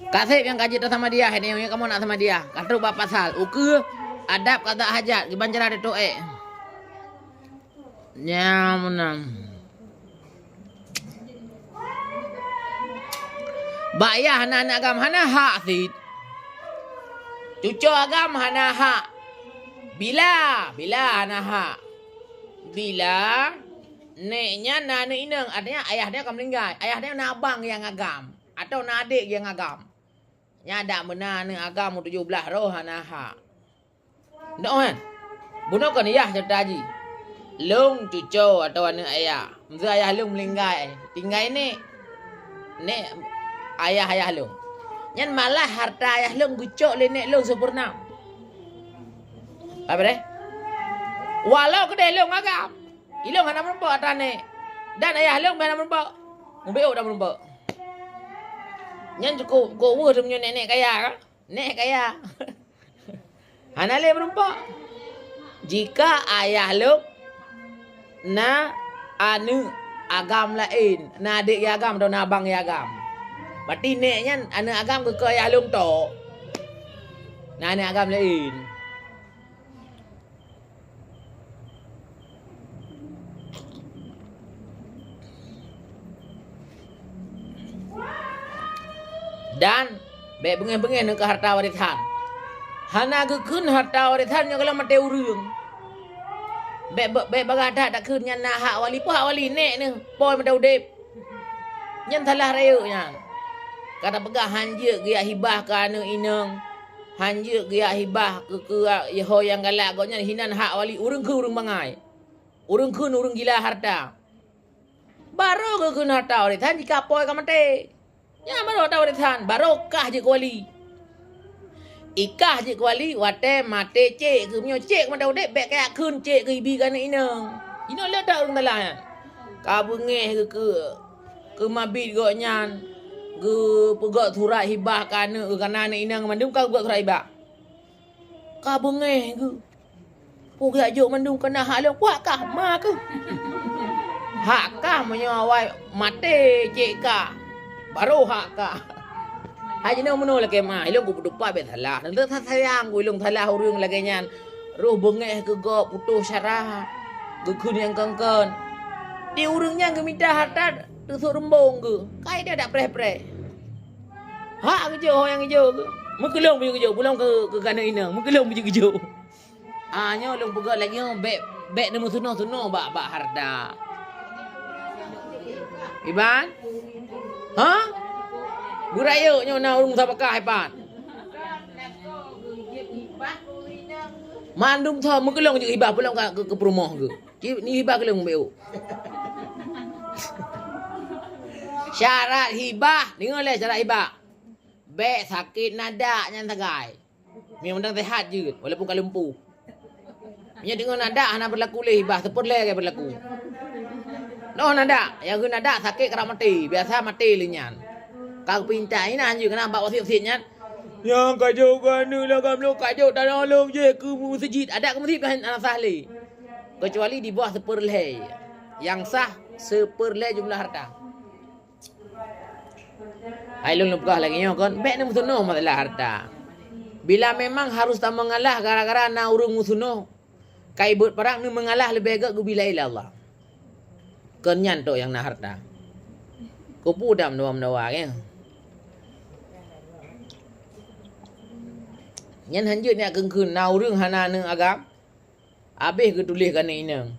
Kaseb nyang ka jeuet tasamadiah, ini nyang kamoe nak samadiah. Ka trok bak pasal. Ukeue adab qada hajat, kiban cara teutoe. Nyan meunan. Bak yah hana aneuk agam, hana hak cit. Cucoe agam hana hak. Bila, bila hana hak. Bila nek nyan na aneuk inong, artinya ayah dia ka meuninggai. Ayah dia na abang nyang agam atau na adek nyang agam. Nyan dak meunan aneuk agam tujoh blaih roh hana hak. Ndoh kan? Bunoe kon yah cerita jih. Lôn cucoe atau aneuk ayah. Meuseu ayah lôn meuninggai, tinggai nek. Nek ayah ayah lôn. Nyan malah harta ayah lôn geucok lé nek lôn seupeureunoe. Apa deh? Walau keudeh lôn agam, ilôn hana meurumpok atra nek. Dan ayah lôn hana meurumpok. Mubeuk dak meurumpok. Nyan cukup kok weueh teumanyong nek-nek kaya ka? Nek kaya. Hana lé meurumpok. Jika ayah lôn na aneuk agam laén, na adek ya agam atau na abang ya agam, berarti nek nyan aneuk agam geukeue ayah lôn tok. Na aneuk agam laén. Dan bék beungéh-beungéh neu keu harta warisan. Hana geukheun harta warisan nyoe gohlom maté ureuëng. Bék, bék, bék bagah that takheun nyan na hak wali, peue hak wali nek neu, poi meuda udeb. Nyan salah rayeuk nyan. Ka tapeugah hanjeuet geujak hibah keu aneuk inong, hanjeuet geujak hibah keu, keu ho nyang galak, gobnyan hinan hak wali, ureuëng kheun ureuëng bangai. Ureuëng kheun ureuëng gila harta. Barô geukheun harta warisan jika poi ka maté. Nyan barô harta warisan, barô kah jeuet keu wali. Ikah jeuet keu wali watée maté cek keu, meunyoe cek keu mata udeb bék kajak kheun cek keu ibi keu aneuk inong. Jinoe le that ureuëng salah nyan. Ka beungéh keu, keu, keu mabit gobnyan, geupeugét surat hibah keu aneuk, keu kana aneuk inong mandum ka geupeugét surat hibah. Ka beungéh geuh. Peue geujak jok mandum keu na hak lôn, puak kah ma keuh. Hak kah meunyoe awai maté cek kah, barô hak kah. Hai jinoe meunoe lakée ma, ilôn kupeuteupat bék salah. Neuteuk sayang ku ilôn salah ureuëng lagée nyan. Roh beungéh keu gob putôh syarat, geukheun nyang kon-kon. Di ureuëng nyan geumita harta teusok reumbong geuh, kai dia dak preh-preh. Hak geujok ho nyang geujok geuh. Meukeulong beu geujok, bulong keu, keu kaneuk inong, meukeulong beu geujok. Ah, nyoe lôn peugah lagée nyoe, bék, bék neumeusunoh-sunoh bak, bak harta. Iban? Ha? Beurayeuk nyoe na ureuëng sabakah iban. Mandum tho meukeulong jeuet hibah pulang ka keu, keu peurumoh geuh. Ci ni hibah keulong beu. Syarat hibah, deungoe lé syarat hibah. Bék sakét nadak nyan sagai. Mie mantong sehat jeuet, walaupun ka lumpuh. Meunyoe deungon adak hana berlaku lé, bah seupôt lhée lagée berlaku. Noh adak, nyang geun adak sakét karab maté, biasa maté lé nyan. Ka geupinta inan jeuet keunan bak wasiet-wasiet nyan. Nyang ka jok keu aneuk lagam lôn, ka jok tanoh lôn jeh keu meuseujid. Adak keu meuseujid hana sah lé. Kecuali di bawah seupôt lhée. Nyang sah seupôt lhée jumlah harta. Hai lôn lôn peugah lagée nyoe kon, bék neumeusunoh masalah harta. Bila memang harus tameungalah gara-gara na ureuëng meusunoh, ka ibeuet parang neumeungalah leubeh gét geubila ilée Allah. Kon nyan tok nyang na harta. Keupeue dak meudawa-meudawa, ya? Nyan hanjeuet nyak keun-keun na ureuëng hana aneuk agam. Habéh geutuléh keu aneuk inong.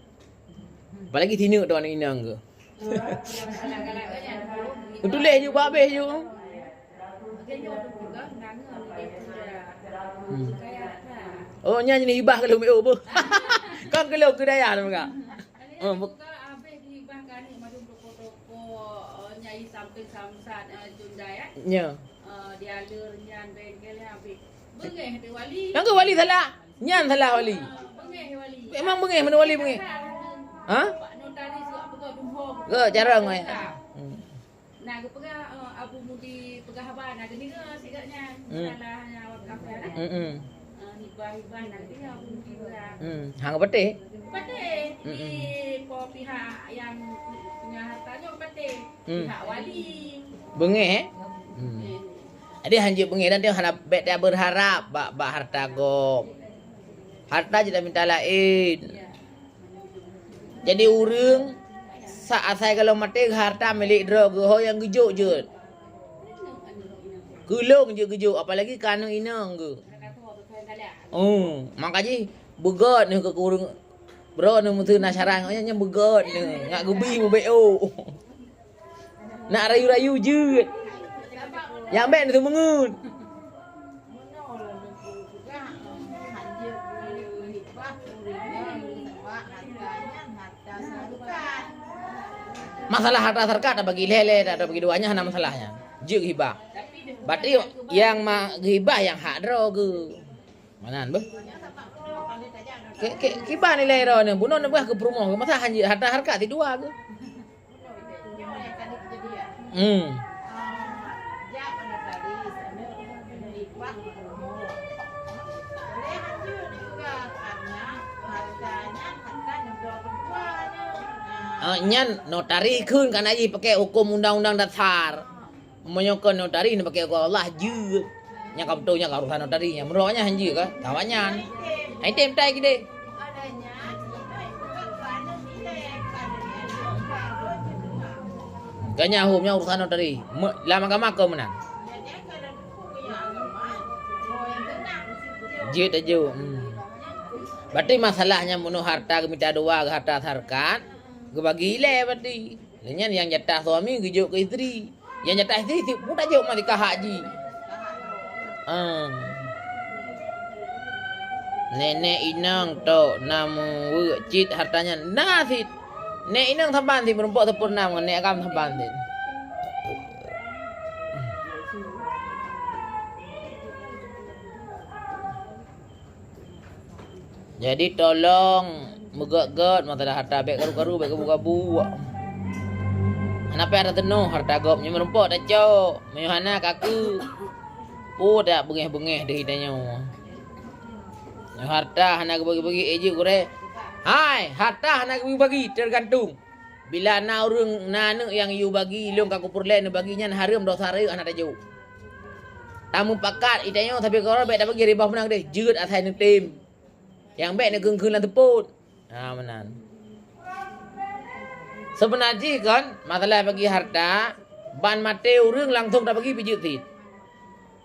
Apalagi sineuk tu aneuk inong geuh. Geutuléh ju bak habéh ju. Hmm. Oh, nyan jeunèh hibah keu lôn, oh, beuh. Kan keu lôn keu dayah lôn ka. Oh, bu- Nya. Nyang keu wali salah. Nyan salah wali. Memang beungéh, mana wali beungéh. Ha? Ke jarang, eh. Hmm. Nah, geupeugah, eh, Abu Mudi peugah haba, nah, geudeungoe sigoe nyan. Hmm. Salah nyan wakaf nyan, eh. Hmm, hmm. Eh, ni Hmm, hang patéh? Patéh. Mm-mm. Di po pihak nyang punya harta nyoe patéh. Hmm. Pihak wali. Beungéh, eh? Hmm. Jadi hanjeuet beungéh dan dia hana, bèk tabeurharap bak, bak harta gob. Harta jeuet taminta laén. Ya. Jadi ureueng sa-, asai golom maté harta milék droe geuh, ho nyang geujok jeuet. Keu lôn jeuet geujok, apalagi keu aneuk inong geuh. Oh, maka jih beugèt neuh keu ureueng, droeneuh meuseu na syarat ngon nyan, nyan beugèt neuh, ngat geubi bubek ôk. Nak rayu-rayu jeuet. Nyang bèk neuseumeungeut. Masalah harta zakat tabagi lhèe-lhèe, tabagi dua nyan hana masalah nyan. Jeuet hibah. Berarti nyang ma-, hibah nyang hak droe geuh. Meunan beuh. Ke, ke, kiban nilai droeneuh, bunoe neubeugah keu peurumoh, masa hanjeuet harta zakat sidua geuh. Hmm. Ah, nyan notari kheun ka na jih pakai huköm undang-undang dasar. Meunyoe kon notari neupaké huköm Allah jeuet. Nyang ka beutôi nyan ka urusan notari nyan. Meunurot awaknyan han jeuet kah? Ka awaknyan. Hai tem tai kideh. Ka nyan hom nyan urusan notari. Me-, lam agama kon meunan. Jeuet aja. Hmm. Berarti masalah nyan bunoe harta geumita dua, harta zakat, geubagi ilèe berarti. Lheueh nyan nyang jatah suami geujok keu isteri. Nyang jatah isteri cit pun tajok meutika hak jih. Ah. Nenek inong tok na meuweuek cit harta nyan. Na cit. Nek inong saban cit meurumpok seupôt nam ngon nek agam saban cit. Jadi tolong meugèt-gèt masalah harta, bèk karu-karu, bèk gabu-gabu. Hana payah tateunoh harta gob nyoe, meurumpok tacok, meunyoe hana kaku. Peue dak beungèh-beungèh deuh tanyoe. Nyoe harta hana geubagi-bagi, eh, jeuet gurèe. Hai, harta hana geubagi-bagi, teugantung. Bila na ureueng na aneuk nyang yue bagi, lôn ka kupeureulèe neubagi nyan hareuem dosa rayeuk hana tajok. Tameupakat, itanyoe sabe keudroe bèk tabagi ribah meunan deh, jeuet asai neutem. Nyang bèk neukheun-kheun lam seupôt. Ha, meunan. Seubeuna jih kon, masalah bagi harta, ban maté ureueng langsong tabagi pih jeuet cit.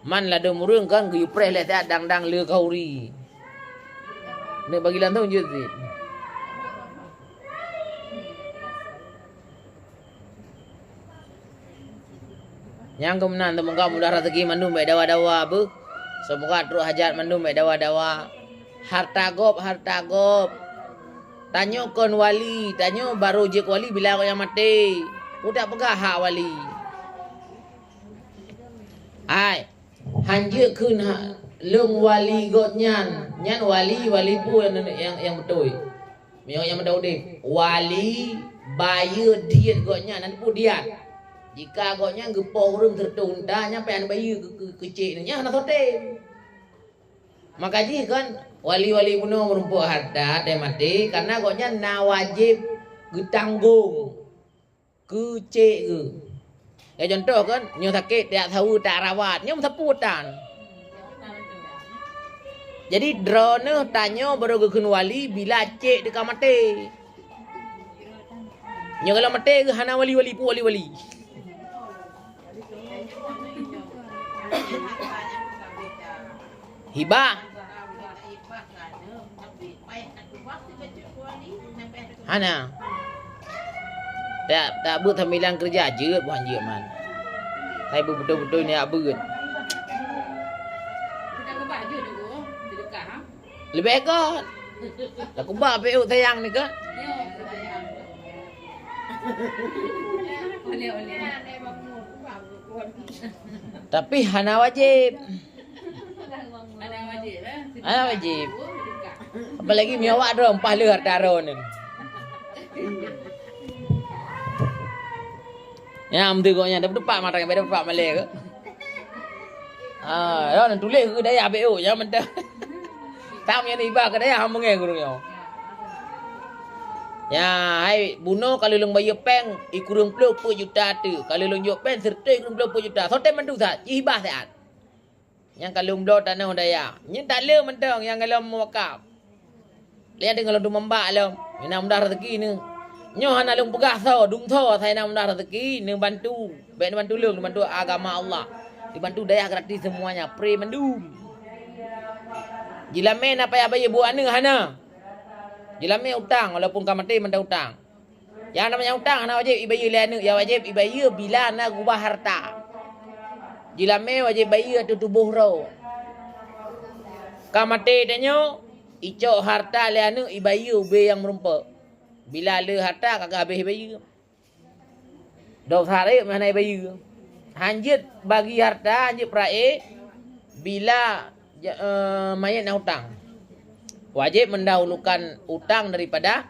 Man ladôm ureueng kan geuyue preh lé siat dang-dang le khauri. Neuk bagi langsong jeuet cit. Nyang keu meunan, seumoga mudah raseuki mandum bèk dawa-dawa beuh. Seumoga trok hajat mandum bèk dawa-dawa. Harta gob, harta gob. Tanyoe kon wali, tanyoe barô jeuet wali bila gobnyan maté. Udak peugah hak wali. Hai, han jeuet kheun ha-, lôn wali gobnyan. Nyan wali, wali peue nyang, nyang, nyang beutôi? Meunyoe nyang meuda udeb, wali bayeue diet gobnyan, nan peue diet? Jika gobnyan geupoh ureueng sireutoh unta, nyan payah neubayeue keu, keu, keu cék nyan, nyan hana soe tem. Maka jih kan wali-wali bunoe meurumpok harta, watèe maté, karena gobnyan na wajéb geutanggong keu cék geuh. Ya, contoh kan, nyoe sakét, tajak saweue, tajak rawat, nyoe meusapeue tan. Jadi, droeneuh tanyoe barô geukheun wali bila cék teuka maté. Nyoe kalau maté geuh hana wali-wali, peue wali-wali? Hibah. Hana. Tak, tak beuet sambilan keureuja jeuet, bukan jeuet man. Hai beutôi-beutôi ni tak beuet. Leubeh kon. Lah kubah peuet sayang ni kan. Tapi hana wajéb. Hana wajéb. Apalagi meunyoe awak droe, mpah le harta droe ni. Ya, meuteugok nyan, dapat tepat mata, dapat tepat malèe ke? Ah, ya, tuléh keu dayah B O, jangan mentah. Tam nyang iba keu dayah hana meungeue gurèe nyoe. Nyan hai bunoe ka lôn bayeue péng ikureueng ploh peuet juta teuk. Ka lôn jok péng seureutôh ikureueng ploh peuet juta. Soe tém bantu that? Cit hibah siat. Nyang ka lôn bloe tanoh dayah. Nyan takleueng mantong nyang golom muwakaf. Lé nyang teungoh lôn teumeumbak lom. Hana mudah raseuki neuh. Nyoe hana lôn peugah soe, dum soe asai na mudah raseuki, neubantu. Bèk neubantu lôn, neubantu agama Allah. Dibantu dayah gratis seumuanya, free mandum. Jilamé na payah bayeue buet aneuk hana. Jilamé utang, walaupun ka maté mantong utang. Nyang namanya utang hana wajéb ibayeue lé aneuk, nyang wajéb ibayeue bila na gubah harta. Jilamé wajéb bayeue ateueh tuboh droe. Ka maté tanyoe, icok harta lé aneuk ibayeue ubé nyang meurumpok. Bila le harta ka habéh ibayeue. Dok sarék meuhana ibayeue. Hanjeuet bagi harta, hanjeuet peuraék bila ja-, eh, manyét na utang. Wajéb meundahulukan utang daripada,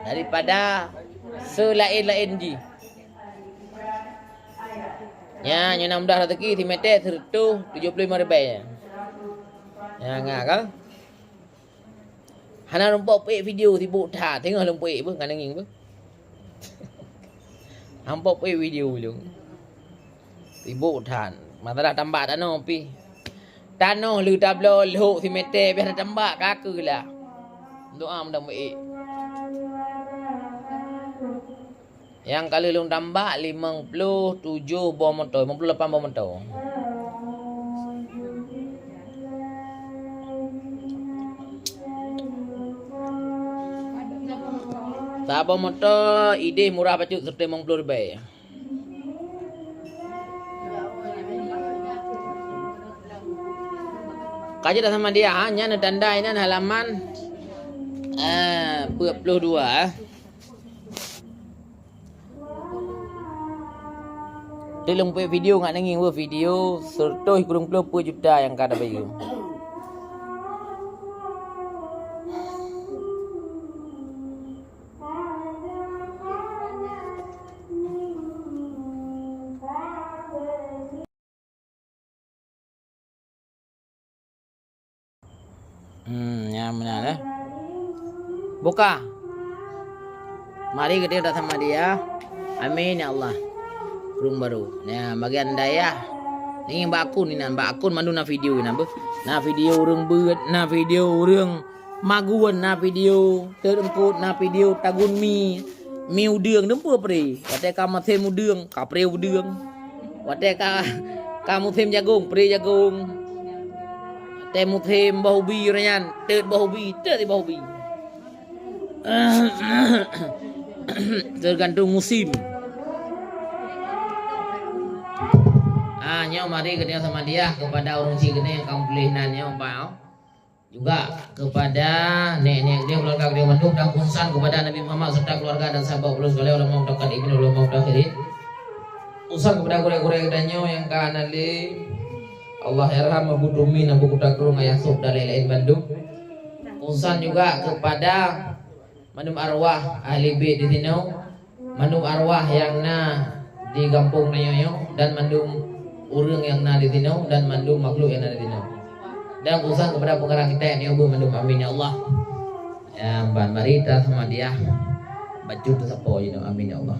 daripada seulaén-laén jih. Nyan, nyoe na mudah raseuki simeté seureutôh tujoh ploh limong ribèe. Nyan, ngat ka? Hana lôn peuék video sibuk that, teungoh lôn peuék beuh, ngon ngieng beuh. Hana peuék video lôn. Sibuk that. Masalah tambak tanoh pih. Tanoh lheueh tabloe lhok simeté, biasa tambak ka keuh lah. Doa mudah-mudahan. Nyang ka lheueh lôn tambak limong ploh tujoh boh moto, limong ploh lapan boh moto. Saboh moto idéh murah bacut seureutôh limong ploh ribèe. Ka jeuet dah sama dia, ha? Nyan neutanda inan halaman, eh, peuet ploh dua, eh. Teuk lôn peuék video ngat nanging weueh video seureutôh sikureueng ploh peuet juta nyang ka tabayeue. Hmm, nyan meunan, eh. Buka. Mari geutanyoe tasama dia. Amin ya Allah. Ureueng barô. Nah, bagian dayah. Ni bak akun inan, bak akun mandum na video inan beuh. Na video ureueng beuet, na video ureueng magun, na video teureuengkot, na video tagun mi, mi udeueng, dumpeue pré. Watèe ka musém udeueng, ka pré udeueng. Watèe ka, ka musém jagong, pré jagong. Watèe musém boh ubi, uroe nyan teut boh ubi, teut boh ubi. Tergantung musim. Ah, nyoe mari geutanyoe sama dia kepada ureueng chik geutanyoe nyang ka meutuléh nan nyoe, Pak. Juga kepada nek-nek geutanyoe, keluarga geutanyoe mandum, dan khususan kepada Nabi Muhammad serta keluarga dan sahabat beliau sekalian, ulama mutaqaddimin, ulama mutaakhirin. Khususan kepada gurèe-gurèe geutanyoe nyang ka hana lé, Allahyarham Abu Tumi, Abu Kuta Krueng, Ayah Sop dan lain-lain bandum. Khususan juga kepada mandum arwah ahli bait di sinoe, mandum arwah nyang na di gampông tanyoe nyoe, dan mandum ureueng nyang na di sinoe, dan mandum makhluk nyang na di sinoe. Dan khususan kepada pengarang kitab nyoe beuh mandum, amin ya Allah. Ya, ban mari tasama dia bacut teusapo jinoe, amin ya Allah.